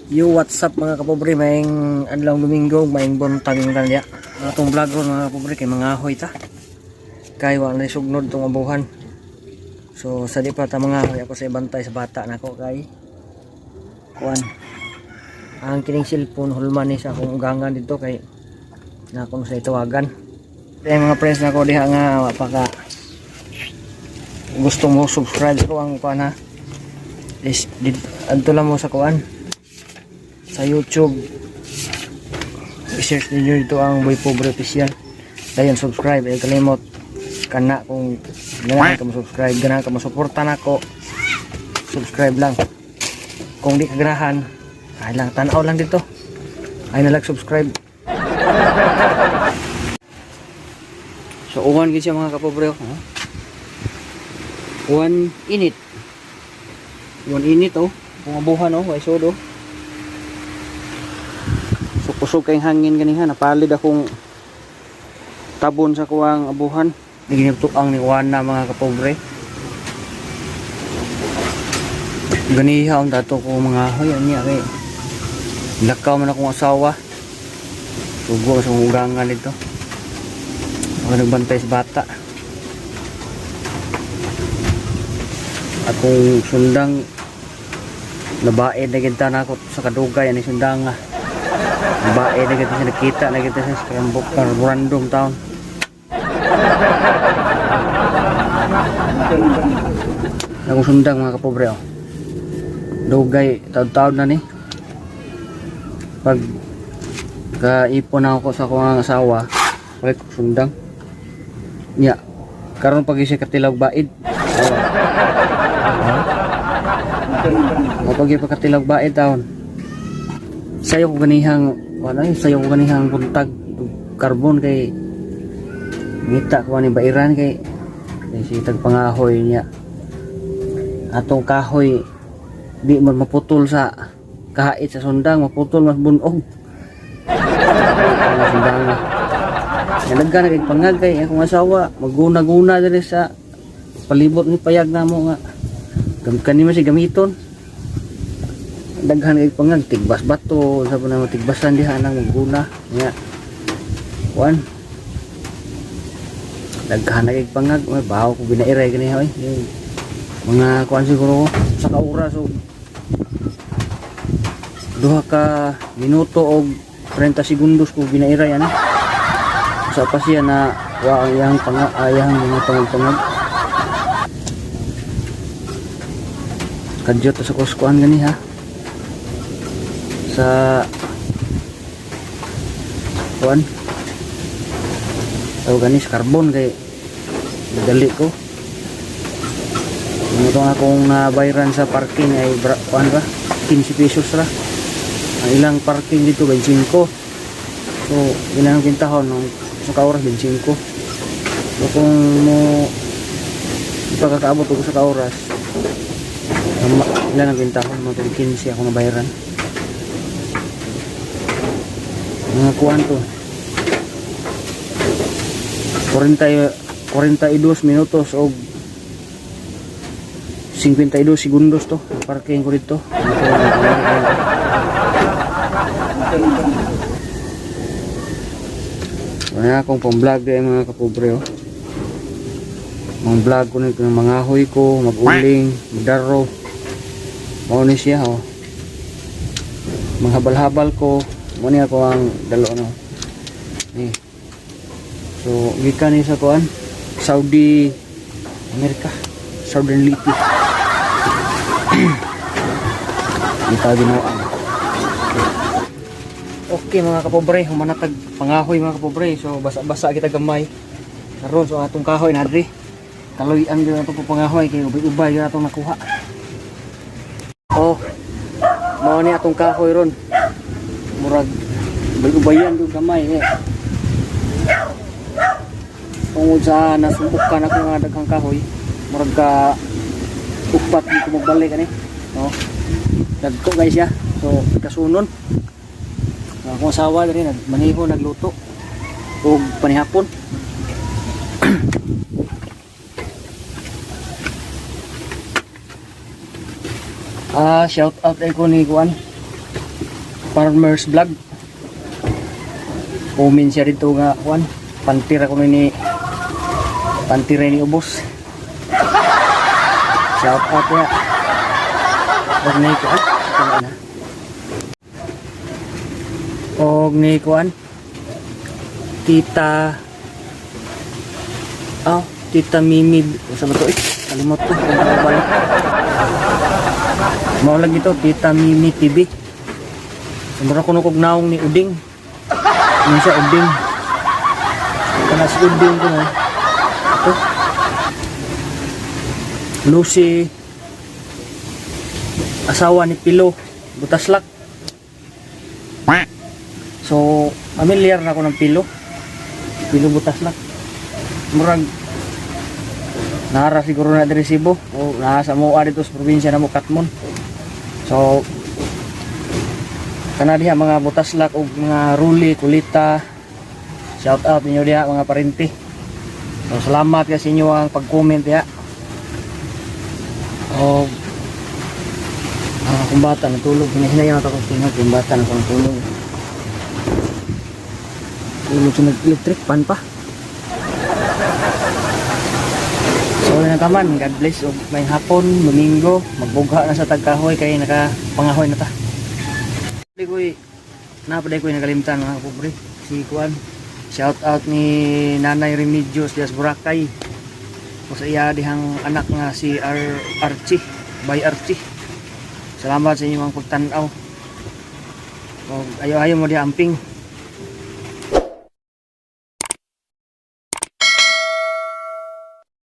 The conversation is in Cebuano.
Yo, what's up, mga kapobre? Maayong adlaw Domingo, maayong buntag yung kanya. Atong vlog ron, mga kapobre, kay mga ahoy ta. Kay wa na sugnod tong abuhan. So sa di pa ta mga ahoy, ako sa ibantay sa bata nako kay kuan. Ang kining cellphone hulman ni sa akong ugangan dito kay na akong sa itawagan. Kaya mga friends nako diha nga wa pa ka gusto mo subscribe ko ang kuan ha. Is adto lang mo sa kuan sa YouTube, i-search ninyo dito ang Boy Pobre Official, dayon subscribe. Ay kalimot kana, kung ganahan ka mo subscribe, ganahan ka mo suporta nako, subscribe lang. Kung di ka ganahan, ay lang, tanaw lang dito, ay nalag subscribe. So uwan gid siya, mga kapobre, oh. Uwan init, uwan init, oh. Kung abuhan, oh, way sod, oh. So kusog kay hangin ganiha, napalid akong tabon sa kuwang abuhan. Giniptok ang ni na, mga kapobre. Ganiha ang dato ko mga hoy niya kay lakaw man akong asawa. Sugo sa ugangan dito. Ako nagbantay sa bata. Akong sundang nabae na kita na ako sa kadugay ani sundang nga. Bae na kita siya, nakita na kita siya sa Carborundum town. Akong sundang, mga kapobre, oh. Dugay, taon-taon na ni. Pag kaipon na ako sa akong asawa, balik ko sundang. Nya, karon pag siya katilaw baid. Oh. Ha? Kapag katilaw baid taon. Sayo ko ganihang wala, sayo ko ganihang buntag karbon kay ngita ko ani bairan kay kay si tagpangahoy niya. Atong kahoy di man maputol sa kahait sa sundang, maputol mas bunog. Ang sundang na. Nalagka na kay pangag kay akong asawa maguna-guna diri sa palibot ni payag namo nga kani man siya gamiton. Daghan kay pangag, tigbas bato sa pa na tigbasan diha nang maguna nya kuan, daghan na kay pangag. May bawo ko binairay kani oy. Mga kuan siguro sa ka oras og 2 ka minuto og 30 segundos ko binairay ani sa pa siya na wa ang iyang panga ayang mga pangag-pangag. Kadyot sa kuskuan gani ha, sa kuan tawag gani sa carbon kay nadali ko. Ito nga akong nabayran sa parking ay kuan ba, 15 pesos ra ang ilang parking dito, 25. So ginanong kintahon nung sa ka oras, 25. So kung mo pagkakaabot og sa ka oras, ilan ang kintahon mo, 15 ako nabayaran. Mga kuan to, 40, 42 minutos og 52 segundos to ang parking ko dito. Wala akong pang-vlog di, mga kapobre, oh. Mga vlog ko nito ng mga ahoy ko, mag-uling, magdaro. Mao ni siya, oh. Mga habal-habal ko, mo ni ako ang dalo no. Ni. So gikan ni sa kuan, Saudi Amerika, Southern Leyte. Ita binuang. Okay, mga kapobre, humanatag pangahoy, mga kapobre. So basa-basa kita gamay. Karon so atong kahoy na diri. Kaloy-an gyud ato pangahoy kay ubay-ubay gyud atong nakuha. Oh. Mao ni atong kahoy ron. Murag ubay-ubayan gyud gamay eh. Tungod sa nasumbukan ako nga daghang kahoy, murag ka upat di ko magbalik ani. Oh. Dagko guys ya. So kasunon. Akong asawa diri nagmaniho, nagluto og panihapon. Ah, shout out ay ko ni Kuan. Farmers Vlog. Comment siya dito nga kuan, pantira ko ni pantira ni ubos. Shout out ya. Og ni kuan, wala na. Og ni kuan. Tita. Oh, Tita Mimi, sa ba to eh? Kalimot ko kung ano ba. Mao lagi to, Tita Mimi TV. Mura kuno kog naong ni Uding. Ano siya, Uding? Kana si Uding ko no. Ito. Lucy, asawa ni Pilo Butaslak. So, familiar na ako ng Pilo. Pilo Butaslak. Murag nara siguro na diri Cebu o naa sa moa dito sa probinsya namo, Katmon. So, kana diha mga Butaslak og mga Ruli, Kulita. Shout out ninyo diha, mga parente. So, salamat kasi inyo ang pag-comment diha. O ah, akong bata natulog, hinahinay na ako tingog yung bata na akong tulog. Tulog sa nag-electric pan pa. So yun na taman, God bless ug may hapon, Domingo, magbugha na sa tagkahoy kay nakapangahoy na ta. Di ko'y napaday ko'y nakalimtan, mga pobre. Si Kuan. Shout out ni Nanay Remedios Dias Boracay. O sa iya dihang anak nga si Archie, by Archie. Salamat sa inyong pagtan-aw. O ayo-ayo mo diha amping.